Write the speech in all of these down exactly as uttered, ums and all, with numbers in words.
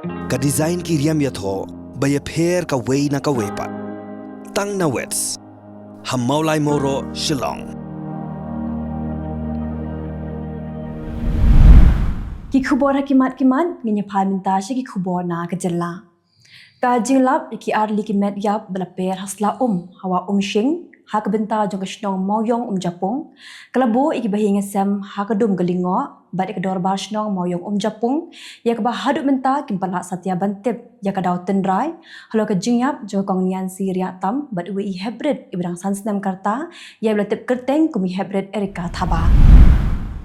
Ka design ki riam ïathoh ba ïapher kawei na kawei pat. Tang na Wits ha Mawlai Mawroh, Shillong. Ki khubor ha ki mat ki mat, ngin ïa phai mynta sha ki khubor na ka jylla. Ka jinglap ïa ki arlieh ki met ïap ba la per ha sla um ha Wah Umshing, ha ka bynta jong ka shnong Mawiong Umjapung, ka la buh ïa ki bahaïing hasem ha ka dum ka lyngngoh bad ïa ka dorbar shnong Mawiong Umjapung, ïa kaba haduh mynta kim pat lah satia ban tip ïa ka daw tynrai halor ka jingïap jong ka Kong Niansi Riahtam bad uwei i heprit iba dang san snem ka rta, ïa iba la tip kyrteng kum i heprit Erica Thabah.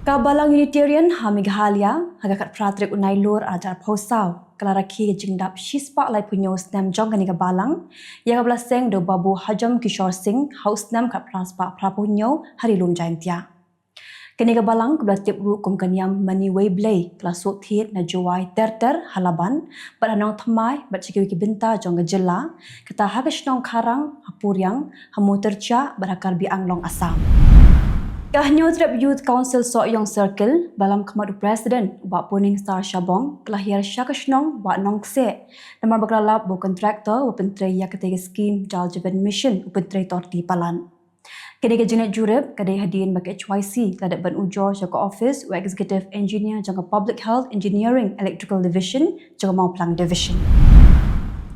Ka Balang Unitarian ha Meghalaya, ha ka khatphra tarik u Nailur arhajar arphew saw, ka la rakhe ka jingdap shispah laiphew hynñiew snem jong kane ka balang, ïa kaba la seng da u Babu Hajom Kishore Singh ha u snem khatphra spah phraphew hynñiew ha Ri Lum Jaintia. Kane ka balang kaba la tip ruh kum ka Niam Mane Wei Blei ka la shu thied na Jowai ter ter ha Laban bad ha Nongthymmai bad sha kiwei ki bynta jong ka jylla, kata ha ka shnong Kharang, ha Puriang, ha Mowtyrchiah bad ha Karbi Anglong, Assam. Ka Hynñiewtrep Youth Council Sohiong Circle, ba la lam khmat u President u Bah Puningstar Shabong, ka la hiar sha ka shnong Wah Nongkseh namar ba ka la lap ba u kontraktor uba pyntrei ïa katei ka skhim Jal Jeevan Mission u pyntrei torti palat. Kane ka jingleit jurip ka dei hadien ba ka H Y C ka la dep ban ujor sha ka ophis u Executive Engineer jong ka Public Health Engineering Electrical Division jong ka Mawphlang Division.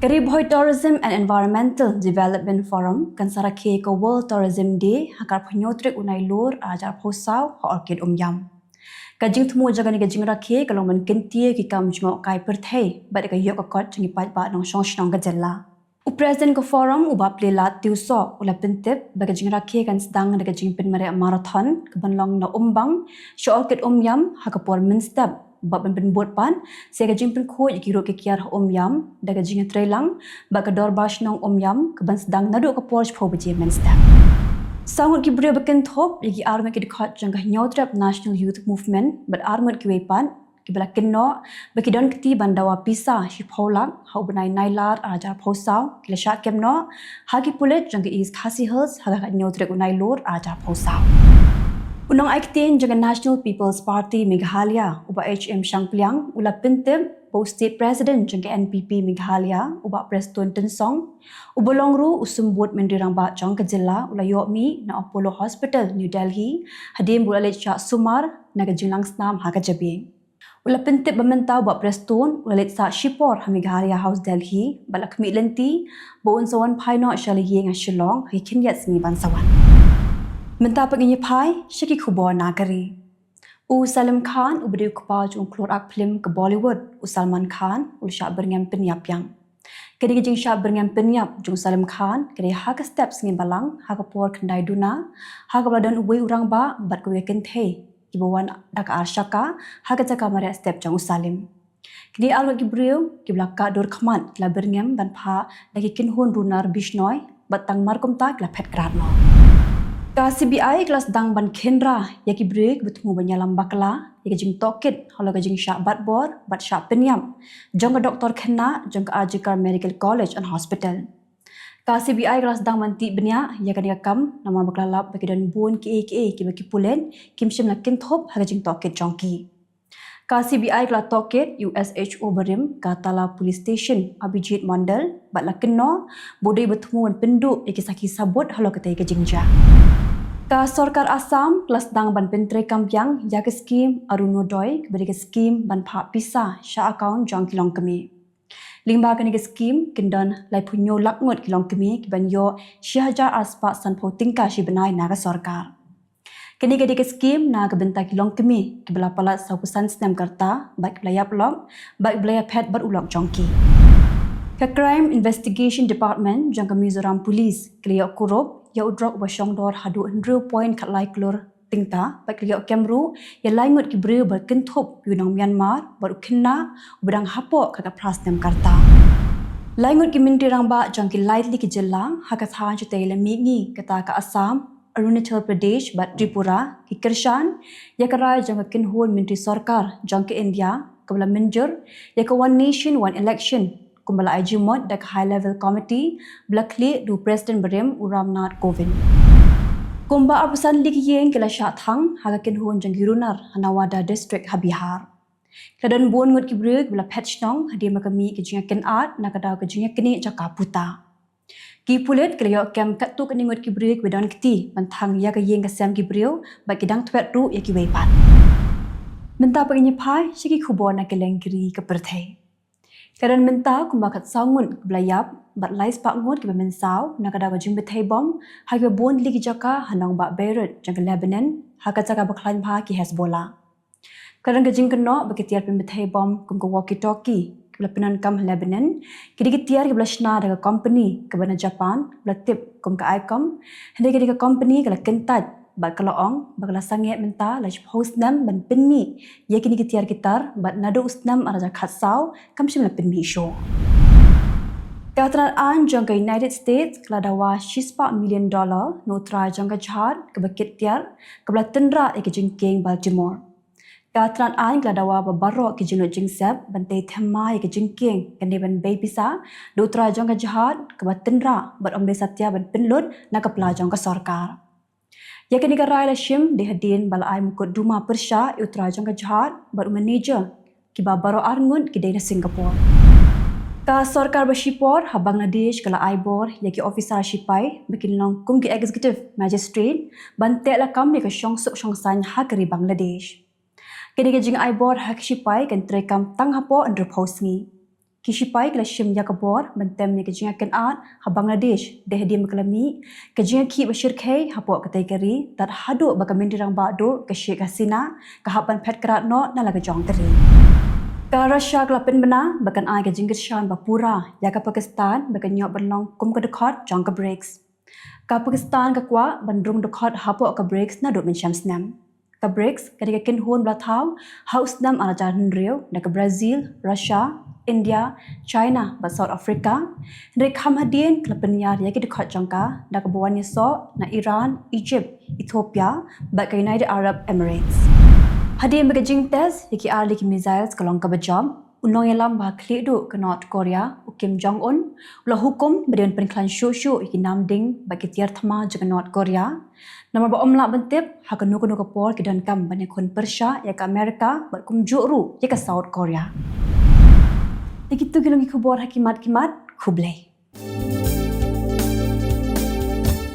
Ka Ri Bhoi Tourism and Environmental Development Forum kan sa rakhe ka World Tourism Day ha ka arphew hynñiew tarik u Nailur arhajar arphew saw ha Orchid Umiam. Ka jingthmu jong kane ka jingrakhe ka long ban kyntiew ïa ki kam jngohkai pyrthei bad ïa ka ïoh ka kot jong ki paidbah nongshong shnong ka jylla. U President ka Forum u Bah Plielad Tiewsoh u la pyntip ba ka jingrakhe kan sdang da ka jingpynmareh marathon kaban long na Umbang sha Orchid Umiam ha ka por mynstep, bad ban pynbud pat sa ïa ka jingpynkhuid ïa ki ruh ki kiar ha Umiam da ka jingïatreilang bad ka dorbar shnong Umiam kaban sdang naduh ka por shiphew baje mynstep. Saw ngut ki briew ba kynthup ïa ki arngut ki dkhot jong ka Hynñiewtrep National Youth Movement bad arngut kiwei pat kiba la kynnoh ba ki don kti ban dawa pisa shiphew lak ha u bnai Nailar arhajar arphew saw ki la shah kem noh ha ki pulit jong ka East Khasi Hills ha ka khathynñiew tarik u Nailur arhajar arphew saw. U nongai ktien jong ka National People's Party Meghalaya u Bah H M Shangpliang u la pyntip ba u State President jong ka N P P Meghalaya u Bah Prestone Tynsong, uba long ruh u Symbud Myntri Rangbah jong ka jylla, u la ïoh mih na Apollo Hospital, New Delhi, hadien ba u la leit shah sumar na ka jinglangsnam ha ka jabieng. U la pyntip ba mynta u Bah Prestone u la leit sah shipor ha Meghalaya House, Delhi, bad la khmih lynti ba un sa wan phai noh sha la ïing ha Shillong ha ki khyndiat sngi ban sa wan. Mynta pat ngin ïa phai sha ki khubor na ka ri. U Saleem Khan, uba dei u kpa jong u khlur ak phlim ka Bollywood u Salman Khan, u la shah byrngem pynïap biang. Kane ka jingshah byrngem pynïap jong u Saleem Khan ka dei ha ka step sngi Balang ha ka por khyndai duna, ha kaba la don uwei u rangbah bad kawei ka kynthei kiba wan da ka ar shaka ha ka jaka mareh step jong u Saleem. Kine arngut ki briew kiba la kah dur khmat ki la byrngem ban phah da ki kynhun runar bishnoi bad tang mar kumta ki la phet krad noh. Ka C B I ka la sdang ban khynra ïa ki briew kiba thmu ban ïalam bakla ïa ka jingtohkit halor ka jingshah batbor bad shah pynïap jong ka doktor khynnah jong ka R G Kar Medical College and Hospital. Ka C B I ka la sdang ban tih bniah ïa kane ka kam namar ba ka la lap ba ki don bun kiei kiei kiba ki pulit kim shym la kynthup ha ka jingtohkit jong ki. Ka C B I ka la tohkit ïa u S H O barim ka Tala Police Station, Abhijit Mondal, bad la kynnoh ba u dei uba thmu ban pynduh ïa ki sakhi sabut halor katei ka jingjia. Ka sorkar Assam ka la sdang ban pyntreikam biang ïa ka skhim Arunodoi, kaba dei ka skhim ban phah pisa sha account jong ki longkmie. Lyngba kane ka skhim kin don laiphew hynñiew lak ngut ki longkmie kiban ïoh shi hajar arspah sanphew tyngka shi bnai na ka sorkar. Kane ka dei ka skhim na ka bynta ki longkmie kiba la palat sawphew san snem ka rta bad kiba la ïap lok bad kiba la ïaphet bad u lok jong ki. Ka Crime Investigation Department jong ka Mizoram Police ki la ïoh kurup ïa u drok uba shongdor haduh hynriew point khatlai klur tyngka bad ki la ïoh kem ruh ïa lai ngut ki briew ba kynthup ïa u nong Myanmar bad u khynnah uba dang hapoh khatphra snem ka rta. Lai ngut ki myntri rangbah jong ki lai tylli ki jylla ha ka thaiñ shatei la mihngi, kata ka Assam, Arunachal Pradesh bad Tripura, ki kyrshan ïa ka rai jong ka kynhun myntri sorkar jong ka India kaba la mynjur ïa ka One Nation One Election, kumba la ai jingmut da ka High Level Committee ba la khlieh da u President barim u Ram Nath Kovind. Kumba arphew san tylli ki ïing ki la shah thang ha ka kynhun jong ki runar ha Nawada District ha Bihar. Ka don bun ngut ki briew kiba la phet shnong hadien ba ka mih ka jingïakynad na ka daw ka jingïaknieh jaka puta. Ki pulit ki la ïoh kem katto katne ngut ki briew kiba don kti ban thang ïa ka ïing ka sem ki briew bad ki dang thwet ruh ïa kiwei pat. Mynta pat ngin ïa phai sha ki khubor na kylleng ki ri ka pyrthei. Ka don mynta kumba khatsaw ngut kiba la ïap bad lai spah ngut kiba mynsaw na ka daw ka jingbthei bom ha kiba bun tylli ki jaka ha nongbah Beirut jong ka Lebanon, ha ka jaka ba khlaiñ bha ki Hezbollah. Ka don ka jingkynnoh ba ki tiar pynbthei bom kum ka walkie-talkie kiba la pyndonkam ha Lebanon ki dei ki tiar kiba la shna da ka kompani kaba na Japan ba la tip kum ka ICOM. Hynrei ka dei ka kompani ka la kyntait bad ka la ong ba ka la sangeh mynta la shiphew snem ban pynmih ïa kine ki tiar ki tar bad naduh u snem ar hajar khatsaw kam shym la pynmih shuh. Ka tnat aiñ jong ka United States ka la dawa shispah million dollar na u trai jong ka jhad kaba kit tiar kaba la tynrah ïa ka jingkieng Baltimore. Ka tnat aiñ ka la dawa ba baroh ki jinglut jingsep ban tei thema ïa ka jingkieng kane ban bei pisa da u trai jong ka jhad kaba tynrah bad ym dei satia ban pynlut na ka pla jong ka sorkar. Ïa kane ka rai la shim dei hadien ba la ai mukotduma pyrshah ïa u trai jong ka jhad bad u manager kiba baroh ar ngut ki dei na Singapore. Ka sorkar ba shipor ha Bangladesh ka la ai bor ïa ki officer shipai ba kin long kum ki executive magistrate ban teh lakam ïa ka shongsuk shongsaiñ ha ka ri Bangladesh. Kane ka jingai bor ha ki shipai kan treikam tang hapoh hynriewphew sngi. Ki shipai ki la shim ïa ka bor ban tem ïa ka jingïakynad ha Bangladesh dei hadien ba ka la mih ka jingïakhih ba shyrkhei hapoh katei ka ri tad haduh ba ka myntri rangbah duh ka Sheikh Hasina ka hap ban phet krad noh na la ka jong ka ri. Ka Russia ka la pynbna ba kan ai ka jingkyrshan ba pura ïa ka Pakistan ba kan ïoh ban long kum ka dkhot jong ka BRICS. Ka Pakistan ka kwah ban rung dkhot hapoh ka BRICS naduh mynshem snem. Ka BRICS ka dei ka kynhun ba la thaw ha u snem ar hajar hynriew da ka Brazil, Russia, India, China bad South Africa. Hynrei kham hadien ka la pynïar ïa ki dkhot jong ka da kaba wan ïasoh na Iran, Egypt, Ethiopia bad ka United Arab Emirates. Hadien ba ka jingtest ïa ki ar tylli ki missiles ka long kaba jop, u nongïalam ba ha khlieh duh ka North Korea, u Kim Jong Un, u la hukum ba dei ban pynkhlaiñ shuh shuh ïa ki nam ding bad ki tiar thma jong ka North Korea. Namar ba ym lah ban tip ha kano kano ka por ki donkam ban ïakhun pyrshah ïa ka Amerika bad kumjuh ruh ïa ka South Korea. Te kito ki long ki khubor ha ki mat ki mat, khublei.